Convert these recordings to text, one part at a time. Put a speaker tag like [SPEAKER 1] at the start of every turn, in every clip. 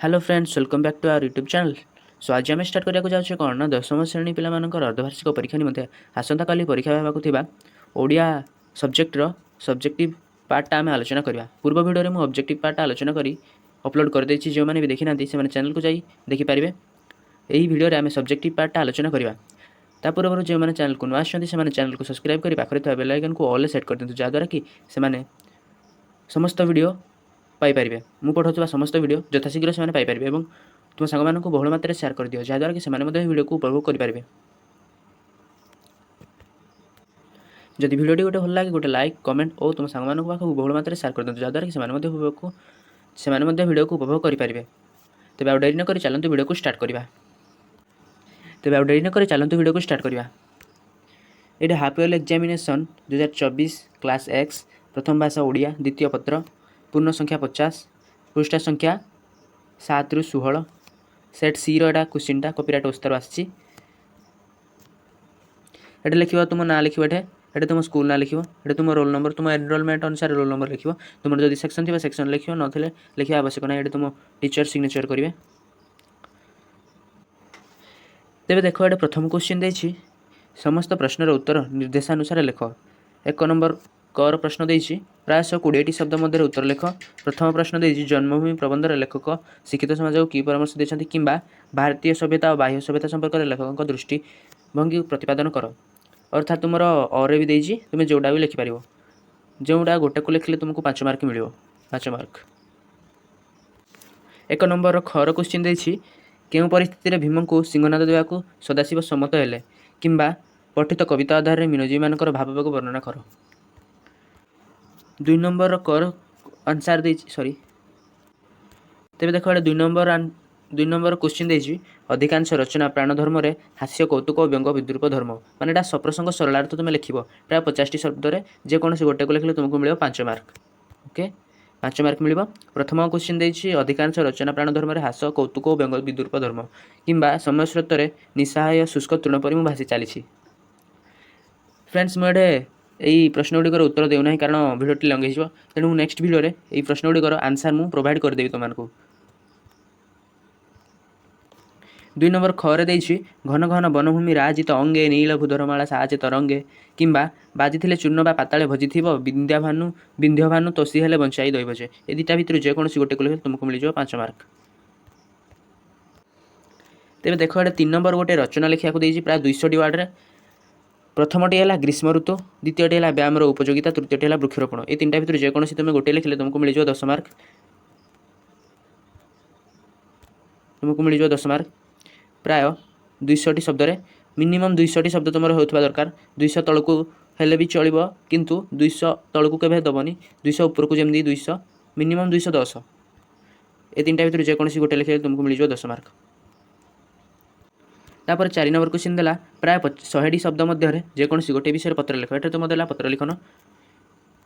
[SPEAKER 1] Hello friends, welcome back to our YouTube channel. So ଆଜି ଆମେ start କରିବାକୁ ଯାଉଛେ କ'ଣ ନା ଦଶମ ଶ୍ରେଣୀ ପିଲାମାନଙ୍କର ଅର୍ଦ୍ଧବାର୍ଷିକ ପରୀକ୍ଷା ନିମନ୍ତେ ଆସନ୍ତାକାଲି ପରୀକ୍ଷା ହେବାକୁ ଥିବା ଓଡ଼ିଆ ସବଜେକ୍ଟର ସବଜେକ୍ଟିଭ୍ ପାର୍ଟଟା ଆମେ ଆଲୋଚନା କରିବା। ପୂର୍ବ ଭିଡ଼ିଓରେ ମୁଁ ଅବଜେକ୍ଟିଭ୍ ପାର୍ଟଟା ଆଲୋଚନା କରି ଅପଲୋଡ଼ କରିଦେଇଛି। ଯେଉଁମାନେ ବି ଦେଖିନାହାନ୍ତି, ସେମାନେ ଚ୍ୟାନେଲକୁ ଯାଇ ଦେଖିପାରିବେ। ଏହି ଭିଡ଼ିଓରେ ଆମେ ସବଜେକ୍ଟିଭ୍ ପାର୍ଟଟା ଆଲୋଚନା କରିବା। ତା ପୂର୍ବରୁ ଯେଉଁମାନେ ଚ୍ୟାନେଲକୁ ନୂଆ ଆସିଛନ୍ତି, ସେମାନେ ଚ୍ୟାନେଲକୁ ସବସ୍କ୍ରାଇବ୍ କରି ପାଖରେ ଥିବା ବେଲ୍ ଆଇକନ୍କୁ ଅଲ୍ରେ ସେଟ୍ କରିଦିଅନ୍ତୁ, ଯାହାଦ୍ୱାରା କି ସେମାନେ ସମସ୍ତ ଭିଡ଼ିଓ ପାଇପାରିବେ। ମୁଁ ପଠାଉଥିବା ସମସ୍ତ ଭିଡ଼ିଓ ଯଥାଶୀଘ୍ର ସେମାନେ ପାଇପାରିବେ ଏବଂ ତୁମ ସାଙ୍ଗମାନଙ୍କୁ ବହୁଳ ମାତ୍ରାରେ ସେୟାର କରିଦିଅ, ଯାହାଦ୍ୱାରା କି ସେମାନେ ମଧ୍ୟ ଏହି ଭିଡ଼ିଓକୁ ଉପଭୋଗ କରିପାରିବେ। ଯଦି ଭିଡ଼ିଓଟି ଗୋଟେ ଭଲ ଲାଗେ, ଗୋଟେ ଲାଇକ୍, କମେଣ୍ଟ ଓ ତୁମ ସାଙ୍ଗମାନଙ୍କ ପାଖକୁ ବହୁଳ ମାତ୍ରାରେ ସେୟାର କରିଦିଅନ୍ତୁ, ଯାହାଦ୍ୱାରା କି ସେମାନେ ମଧ୍ୟ ଭିଡ଼ିଓକୁ ଉପଭୋଗ କରିପାରିବେ। ତେବେ ଆଉ ଡେରି ନକରି ଚାଲନ୍ତୁ ଭିଡ଼ିଓକୁ ଷ୍ଟାର୍ଟ କରିବା। ତେବେ ଆଉ ଡେରି ନକରି ଚାଲନ୍ତୁ ଭିଡ଼ିଓକୁ ଷ୍ଟାର୍ଟ କରିବା। ଏଇଟା half early examination 2024, class X, ପ୍ରଥମ ଭାଷା ଓଡ଼ିଆ, ଦ୍ୱିତୀୟ ପତ୍ର, ପୂର୍ଣ୍ଣ ସଂଖ୍ୟା 50, ପୃଷ୍ଠା ସଂଖ୍ୟା 7ରୁ 16, ସେଟ୍ ସିର ଏଇଟା କ୍ୱେଶ୍ଚିନ୍ଟା କପିରାଇଟ୍ ଓସ୍ତାରୁ ଆସିଛି। ଏଠି ଲେଖିବ ତୁମ ନାଁ ଲେଖିବ, ଏଠି ତୁମ ସ୍କୁଲ ନାଁ ଲେଖିବ, ଏଠି ତୁମ ରୋଲ୍ ନମ୍ବର, ତୁମ ଏନରୋଲମେଣ୍ଟ ଅନୁସାରେ ରୋଲ୍ ନମ୍ବର ଲେଖିବ। ତୁମର ଯଦି ସେକ୍ସନ୍ ଥିବ, ସେକ୍ସନ୍ ଲେଖିବ, ନଥିଲେ ଲେଖିବା ଆବଶ୍ୟକ ନାହିଁ। ଏଠି ତୁମ ଟିଚର ସିଗ୍ନେଚର କରିବେ। ତେବେ ଦେଖ, ଏଠି ପ୍ରଥମ କ୍ୱେଶ୍ଚିନ୍ ଦେଇଛି, ସମସ୍ତ ପ୍ରଶ୍ନର ଉତ୍ତର ନିର୍ଦ୍ଦେଶାନୁସାରେ ଲେଖ। 1 ନମ୍ବର କର ପ୍ରଶ୍ନ ଦେଇଛି, ପ୍ରାୟଶଃ 20ଟି ଶବ୍ଦ ମଧ୍ୟରେ ଉତ୍ତର ଲେଖ। ପ୍ରଥମ ପ୍ରଶ୍ନ ଦେଇଛି, ଜନ୍ମଭୂମି ପ୍ରବନ୍ଧରେ ଲେଖକ ଶିକ୍ଷିତ ସମାଜକୁ କି ପରାମର୍ଶ ଦେଇଛନ୍ତି କିମ୍ବା ଭାରତୀୟ ସଭ୍ୟତା ଓ ବାହ୍ୟ ସଭ୍ୟତା ସମ୍ପର୍କରେ ଲେଖକଙ୍କ ଦୃଷ୍ଟିଭଙ୍ଗୀ ପ୍ରତିପାଦନ କର। ଅର୍ଥାତ୍ ତୁମର ଅରେ ବି ଦେଇଛି, ତୁମେ ଯେଉଁଟା ବି ଲେଖିପାରିବ। ଯେଉଁଟା ଗୋଟେକୁ ଲେଖିଲେ ତୁମକୁ 5 ମାର୍କ ମିଳିବ, 5 ମାର୍କ। 1 ନମ୍ବରର ଖର କ୍ୱେଶ୍ଚିନ୍ ଦେଇଛି, କେଉଁ ପରିସ୍ଥିତିରେ ଭୀମଙ୍କୁ ସିଂହନାଦ ଦେବାକୁ ସଦାଶିବ ସମ୍ମତ ହେଲେ କିମ୍ବା ପଠିତ କବିତା ଆଧାରରେ ମୀନଜୀବୀମାନଙ୍କର ଭାବବେଗ ବର୍ଣ୍ଣନା କର। 2 ନମ୍ବରର କର ଆନ୍ସାର୍ ଦେଇଛି, ସରି। ତେବେ ଦେଖ, ଏଇଟା 2 ନମ୍ବର କ୍ୱେଶ୍ଚିନ୍ ଦେଇଛି, ଅଧିକାଂଶ ରଚନା ପ୍ରାଣଧର୍ମରେ ହାସ୍ୟ, କୌତୁକ ଓ ବ୍ୟଙ୍ଗ ବିଦ୍ରୂପ ଧର୍ମ। ମାନେ ଏଇଟା ସପ୍ରସଙ୍ଗ ସରଳାର୍ଥ ତୁମେ ଲେଖିବ ପ୍ରାୟ 50ଟି ଶବ୍ଦରେ। ଯେକୌଣସି ଗୋଟେକୁ ଲେଖିଲେ ତୁମକୁ ମିଳିବ 5 ମାର୍କ। ଓକେ, 5 ମାର୍କ ମିଳିବ। ପ୍ରଥମ କ୍ୱେଶ୍ଚିନ୍ ଦେଇଛି, ଅଧିକାଂଶ ରଚନା ପ୍ରାଣଧର୍ମରେ ହାସ, କୌତୁକ ଓ ବ୍ୟଙ୍ଗ ବିଦ୍ରୂପ ଧର୍ମ କିମ୍ବା ସମୟ ସ୍ରୋତରେ ନିଃସହାୟ ଶୁଷ୍କ ତୃଣ ପରି ମୁଁ ଭାସି ଚାଲିଛି। ଫ୍ରେଣ୍ଡସ୍, ମୁଁ ଏଠି ଏଇ ପ୍ରଶ୍ନ ଗୁଡ଼ିକର ଉତ୍ତର ଦେଉନାହିଁ, କାରଣ ଭିଡ଼ିଓଟି ଲଙ୍ଗ ହେଇଯିବ। ତେଣୁ ମୁଁ ନେକ୍ସଟ ଭିଡ଼ିଓରେ ଏଇ ପ୍ରଶ୍ନ ଗୁଡ଼ିକର ଆନ୍ସର୍ ମୁଁ ପ୍ରୋଭାଇଡ଼ କରିଦେବି ତୁମମାନଙ୍କୁ। 2 ନମ୍ବର ଖରେ ଦେଇଛି, ଘନ ଘନ ବନଭୂମି ରାଜିତ ଅଙ୍ଗେ ନୀଳ ଭୂଧରମାଳା ସାଜେ ତରଙ୍ଗେ କିମ୍ବା ବାଜିଥିଲେ ଚୂର୍ଣ୍ଣ ବା ପାତାଳେ ଭଜିଥିବ ବିନ୍ଦ୍ୟାଭାନୁ ବିନ୍ଧ୍ୟଭାନୁ ତୋଷି ହେଲେ ବଞ୍ଚାଇ ଦଇବ ଯେ। ଏ ଦୁଇଟା ଭିତରୁ ଯେକୌଣସି ଗୋଟେକୁ ଲେଖିଲେ ତୁମକୁ ମିଳିଯିବ 5 ମାର୍କ। ତେବେ ଦେଖ, ଏଠି 3 ନମ୍ବର ଗୋଟେ ରଚନା ଲେଖିବାକୁ ଦେଇଛି ପ୍ରାୟ 200ଟି ୱାର୍ଡ଼ରେ। ପ୍ରଥମଟି ହେଲା ଗ୍ରୀଷ୍ମ ଋତୁ, ଦ୍ୱିତୀୟଟି ହେଲା ବ୍ୟାୟାମର ଉପଯୋଗିତା, ତୃତୀୟଟି ହେଲା ବୃକ୍ଷରୋପଣ। ଏ ତିନିଟା ଭିତରୁ ଯେକୌଣସି ତୁମେ ଗୋଟିଏ ଲେଖିଲେ ତୁମକୁ ମିଳିଯିବ 10 ମାର୍କ। ତୁମକୁ ମିଳିଯିବ 10 ମାର୍କ ପ୍ରାୟ 200ଟି ଶବ୍ଦରେ। ମିନିମମ୍ 200ଟି ଶବ୍ଦ ତୁମର ହେଉଥିବା ଦରକାର। 200 ତଳକୁ ହେଲେ ବି ଚଳିବ, କିନ୍ତୁ 200 ତଳକୁ କେବେ ଦେବନି, 200 ଉପରକୁ ଯେମିତି 200, ମିନିମମ୍ 210। ଏ ତିନିଟା ଭିତରୁ ଯେକୌଣସି ଗୋଟେ ଲେଖିଲେ ତୁମକୁ ମିଳିଯିବ 10 ମାର୍କ। ତାପରେ 4 ନମ୍ବର କ୍ୱେଶ୍ଚିନ୍ ଦେଲା, ପ୍ରାୟ 100ଟି ଶବ୍ଦ ମଧ୍ୟରେ ଯେକୌଣସି ଗୋଟିଏ ବିଷୟରେ ପତ୍ର ଲେଖ। ଏଠାରେ ତୁମ ଦେଲା ପତ୍ର ଲିଖନ।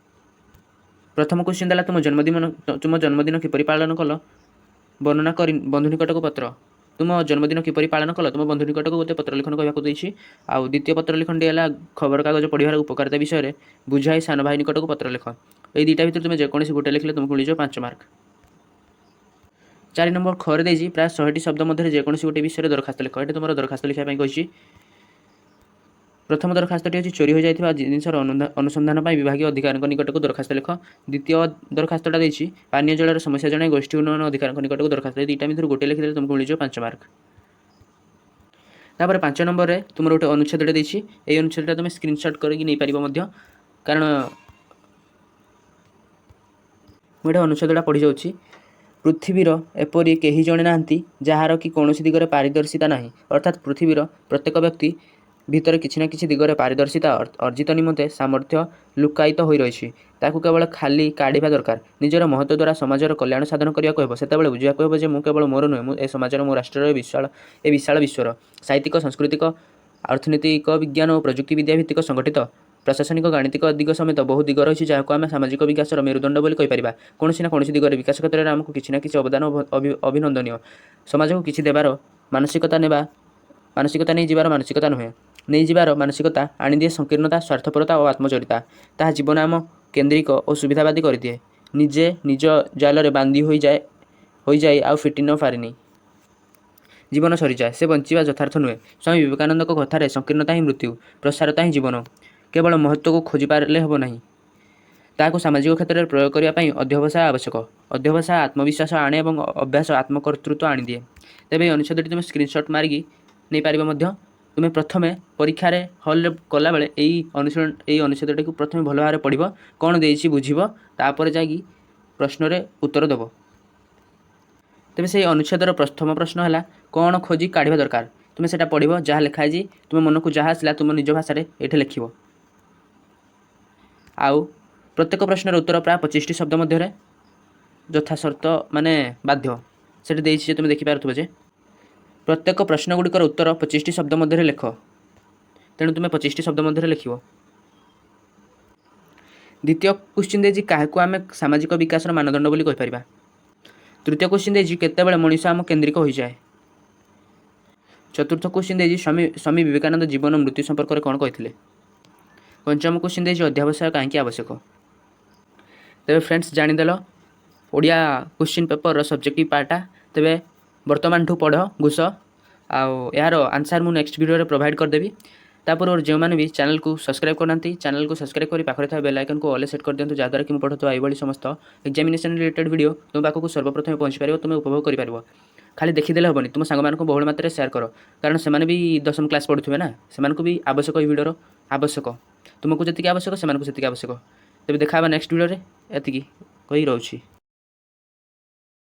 [SPEAKER 1] ପ୍ରଥମ କ୍ୱେଶ୍ଚିନ୍ ଦେଲା, ତୁମ ଜନ୍ମଦିନ କିପରି ପାଳନ କଲ ବର୍ଣ୍ଣନା କରି ବନ୍ଧୁ ନିକଟକୁ ପତ୍ର। ତୁମ ଜନ୍ମଦିନ କିପରି ପାଳନ କଲ, ତୁମ ବନ୍ଧୁ ନିକଟକୁ ଗୋଟେ ପତ୍ର ଲିଖନ କହିବାକୁ ଦେଇଛି। ଆଉ ଦ୍ୱିତୀୟ ପତ୍ର ଲିଖନଟି ହେଲା, ଖବରକାଗଜ ପଢ଼ିବାର ଉପକାରିତା ବିଷୟରେ ବୁଝାଇ ସାନ ଭାଇ ନିକଟକୁ ପତ୍ର ଲେଖ। ଏଇ ଦୁଇଟା ଭିତରୁ ତୁମେ ଯେକୌଣସି ଗୋଟେ ଲେଖିଲେ ତୁମକୁ ମିଳିଯିବ 5 ମାର୍କ। 4 ନମ୍ବର ଖରେ ଦେଇଛି, ପ୍ରାୟ 100ଟି ଶବ୍ଦ ମଧ୍ୟରେ ଯେକୌଣସି ଗୋଟେ ବିଷୟରେ ଦରଖାସ୍ତ ଲେଖ। ଏଠି ତୁମର ଦରଖାସ୍ତ ଲେଖିବା ପାଇଁ କହିଛି। ପ୍ରଥମ ଦରଖାସ୍ତଟି ହେଉଛି, ଚୋରି ହୋଇଯାଇଥିବା ଜିନିଷର ଅନୁସନ୍ଧାନ ପାଇଁ ବିଭାଗୀୟ ଅଧିକାରୀଙ୍କ ନିକଟକୁ ଦରଖାସ୍ତ ଲେଖ। ଦ୍ୱିତୀୟ ଦରଖାସ୍ତଟା ଦେଇଛି, ପାନୀୟ ଜଳର ସମସ୍ୟା ଜଣାଇ ଗୋଷ୍ଠୀ ଉନ୍ନୟନ ଅଧିକାରୀଙ୍କ ନିକଟକୁ ଦରଖାସ୍ତ। ଏ ଦୁଇଟା ଭିତରୁ ଗୋଟିଏ ଲେଖିଦେଲେ ତୁମକୁ ମିଳିଯିବ 5 ମାର୍କ। ତାପରେ 5 ନମ୍ବରରେ ତୁମର ଗୋଟେ ଅନୁଚ୍ଛେଦଟେ ଦେଇଛି। ଏଇ ଅନୁଚ୍ଛେଦଟା ତୁମେ ସ୍କ୍ରିନସଟ୍ କରିକି ନେଇପାରିବ ମଧ୍ୟ, କାରଣ ମୁଁ ଏଇଟା ଅନୁଚ୍ଛେଦଟା ପଢ଼ି ଯାଉଛି। ପୃଥିବୀର ଏପରି କେହି ଜଣେ ନାହାନ୍ତି, ଯାହାର କି କୌଣସି ଦିଗରେ ପାରିଦର୍ଶିତା ନାହିଁ। ଅର୍ଥାତ୍ ପୃଥିବୀର ପ୍ରତ୍ୟେକ ବ୍ୟକ୍ତି ଭିତରେ କିଛି ନା କିଛି ଦିଗରେ ପାରିଦର୍ଶିତା ଅର୍ଜିତ ନିମନ୍ତେ ସାମର୍ଥ୍ୟ ଲୁକ୍କାୟିତ ହୋଇ ରହିଛି। ତାକୁ କେବଳ ଖାଲି କାଢ଼ିବା ଦରକାର। ନିଜର ମହତ୍ତ୍ୱ ଦ୍ୱାରା ସମାଜର କଲ୍ୟାଣ ସାଧନ କରିବାକୁ ହେବ। ସେତେବେଳେ ବୁଝିବାକୁ ହେବ ଯେ ମୁଁ କେବଳ ମୋର ନୁହେଁ, ମୁଁ ଏ ସମାଜର, ମୋ ରାଷ୍ଟ୍ରର, ଏ ବିଶାଳ ବିଶ୍ୱର। ସାହିତ୍ୟିକ, ସାଂସ୍କୃତିକ, ଅର୍ଥନୈତିକ, ବିଜ୍ଞାନ ଓ ପ୍ରଯୁକ୍ତି ବିଦ୍ୟା ଭିତ୍ତିକ ସଂଗଠିତ ପ୍ରଶାସନିକ, ଗାଣିତିକ ଦିଗ ସମେତ ବହୁ ଦିଗ ରହିଛି, ଯାହାକୁ ଆମେ ସାମାଜିକ ବିକାଶର ମେରୁଦଣ୍ଡ ବୋଲି କହିପାରିବା। କୌଣସି ନା କୌଣସି ଦିଗରେ ବିକାଶ କ୍ଷେତ୍ରରେ ଆମକୁ କିଛି ନା କିଛି ଅବଦାନ ଅଭିନନ୍ଦନୀୟ। ସମାଜକୁ କିଛି ଦେବାର ମାନସିକତା ନେବା ମାନସିକତା ନେଇ ଯିବାର ମାନସିକତା ନୁହେଁ। ନେଇଯିବାର ମାନସିକତା ଆଣିଦିଏ ସଂକୀର୍ଣ୍ଣତା, ସ୍ୱାର୍ଥପରତା ଓ ଆତ୍ମଚରିତା। ତାହା ଜୀବନ ଆମ କେନ୍ଦ୍ରିକ ଓ ସୁବିଧାବାଦୀ କରିଦିଏ। ନିଜେ ନିଜ ଜାଲରେ ବାନ୍ଧି ହୋଇଯାଏ। ହୋଇଯାଇ ଆଉ ଫିଟି ନ ପାରିନି, ଜୀବନ ସରିଯାଏ। ସେ ବଞ୍ଚିବା ଯଥାର୍ଥ ନୁହେଁ। ସ୍ୱାମୀ ବିବେକାନନ୍ଦଙ୍କ କଥାରେ ସଂକୀର୍ଣ୍ଣତା ହିଁ ମୃତ୍ୟୁ, ପ୍ରସାରତା ହିଁ ଜୀବନ। କେବଳ ମହତ୍ତ୍ୱକୁ ଖୋଜି ପାରିଲେ ହେବ ନାହିଁ, ତାହାକୁ ସାମାଜିକ କ୍ଷେତ୍ରରେ ପ୍ରୟୋଗ କରିବା ପାଇଁ ଅଧ୍ୟବସାୟ ଆବଶ୍ୟକ। ଅଧ୍ୟବସାୟ ଆତ୍ମବିଶ୍ୱାସ ଆଣେ ଏବଂ ଅଭ୍ୟାସ ଆତ୍ମକର୍ତ୍ତୃତ୍ୱ ଆଣିଦିଏ। ତେବେ ଏହି ଅନୁଚ୍ଛେଦଟି ତୁମେ ସ୍କ୍ରିନସଟ୍ ମାରିକି ନେଇପାରିବ ମଧ୍ୟ। ତୁମେ ପ୍ରଥମେ ପରୀକ୍ଷାରେ ହଲ୍ରେ କଲାବେଳେ ଏଇ ଅନୁଶୀଳନ, ଏଇ ଅନୁଚ୍ଛେଦଟିକୁ ପ୍ରଥମେ ଭଲ ଭାବରେ ପଢ଼ିବ, କ'ଣ ଦେଇଛି ବୁଝିବ, ତାପରେ ଯାଇକି ପ୍ରଶ୍ନରେ ଉତ୍ତର ଦେବ। ତେବେ ସେଇ ଅନୁଚ୍ଛେଦର ପ୍ରଥମ ପ୍ରଶ୍ନ ହେଲା, କ'ଣ ଖୋଜି କାଢ଼ିବା ଦରକାର? ତୁମେ ସେଇଟା ପଢ଼ିବ, ଯାହା ଲେଖା ହେଇଛି, ତୁମ ମନକୁ ଯାହା ଆସିଲା ତୁମ ନିଜ ଭାଷାରେ ଏଇଠି ଲେଖିବ। ଆଉ ପ୍ରତ୍ୟେକ ପ୍ରଶ୍ନର ଉତ୍ତର ପ୍ରାୟ 25ଟି ଶବ୍ଦ ମଧ୍ୟରେ ଯଥାସର୍ତ୍ତ, ମାନେ ବାଧ୍ୟ। ସେଠି ଦେଇଛି ଯେ ତୁମେ ଦେଖିପାରୁଥିବ ଯେ ପ୍ରତ୍ୟେକ ପ୍ରଶ୍ନ ଗୁଡ଼ିକର ଉତ୍ତର 25ଟି ଶବ୍ଦ ମଧ୍ୟରେ ଲେଖ। ତେଣୁ ତୁମେ 25ଟି ଶବ୍ଦ ମଧ୍ୟରେ ଲେଖିବ। ଦ୍ୱିତୀୟ କ୍ୱେଶ୍ଚିନ୍ ଦେଇଛି, କାହାକୁ ଆମେ ସାମାଜିକ ବିକାଶର ମାନଦଣ୍ଡ ବୋଲି କହିପାରିବା? ତୃତୀୟ କ୍ୱେଶ୍ଚିନ୍ ଦେଇଛି, କେତେବେଳେ ମଣିଷ ଆମ କେନ୍ଦ୍ରିକ ହୋଇଯାଏ? ଚତୁର୍ଥ କ୍ୱେଶ୍ଚିନ୍ ଦେଇଛି, ସ୍ୱାମୀ ବିବେକାନନ୍ଦ ଜୀବନ ମୃତ୍ୟୁ ସମ୍ପର୍କରେ କ'ଣ କହିଥିଲେ? ପଞ୍ଚମ କ୍ୱେଶ୍ଚିନ୍ ଦେଇଛି, ଅଧ୍ୟବସାୟ କାହିଁକି ଆବଶ୍ୟକ? ତେବେ ଫ୍ରେଣ୍ଡସ୍, ଜାଣିଦେଲ ଓଡ଼ିଆ କ୍ୱେଶ୍ଚିନ୍ ପେପରର ସବଜେକ୍ଟିଭ୍ ପାର୍ଟଟା। ତେବେ ବର୍ତ୍ତମାନଠୁ ପଢ଼, ଘୋଷ, ଆଉ ଏହାର ଆନ୍ସର୍ ମୁଁ ନେକ୍ସଟ ଭିଡ଼ିଓରେ ପ୍ରୋଭାଇଡ଼ କରିଦେବି। ତା ପୂର୍ବରୁ ଯେଉଁମାନେ ବି ଚ୍ୟାନେଲକୁ ସବସ୍କ୍ରାଇବ୍ କରିନାହାନ୍ତି, ଚ୍ୟାନେଲକୁ ସବସ୍କ୍ରାଇବ୍ କରି ପାଖରେ ଥିବା ବେଲ୍ ଆଇକନ୍କୁ ଅଲ୍ ସେଟ୍ କରିଦିଅନ୍ତୁ, ଯାହାଦ୍ୱାରା କି ମୁଁ ପଠାଉଥିବା ଏଇଭଳି ସମସ୍ତ ଏକ୍ଜାମିନେସନ୍ ରିଲେଟେଡ୍ ଭିଡ଼ିଓ ତୁମ ପାଖକୁ ସର୍ବପ୍ରଥମେ ପହଞ୍ଚିପାରିବ, ତୁମେ ଉପଭୋଗ କରିପାରିବ। ଖାଲି ଦେଖିଦେଲେ ହେବନି, ତୁମ ସାଙ୍ଗମାନଙ୍କୁ ବହୁଳ ମାତ୍ରାରେ ସେୟାର କର, କାରଣ ସେମାନେ ବି 10ମ କ୍ଲାସ୍ ପଢ଼ୁଥିବେ ନା, ସେମାନଙ୍କୁ ବି ଆବଶ୍ୟକ, ଏଇ ଭିଡ଼ିଓର ଆବଶ୍ୟକ। ତୁମକୁ ଯେତିକି ଆବଶ୍ୟକ, ସେମାନଙ୍କୁ ସେତିକି ଆବଶ୍ୟକ। ତେବେ ଦେଖା ହେବା ନେକ୍ସଟ ଭିଡ଼ିଓରେ, ଏତିକି କହି ରହୁଛି।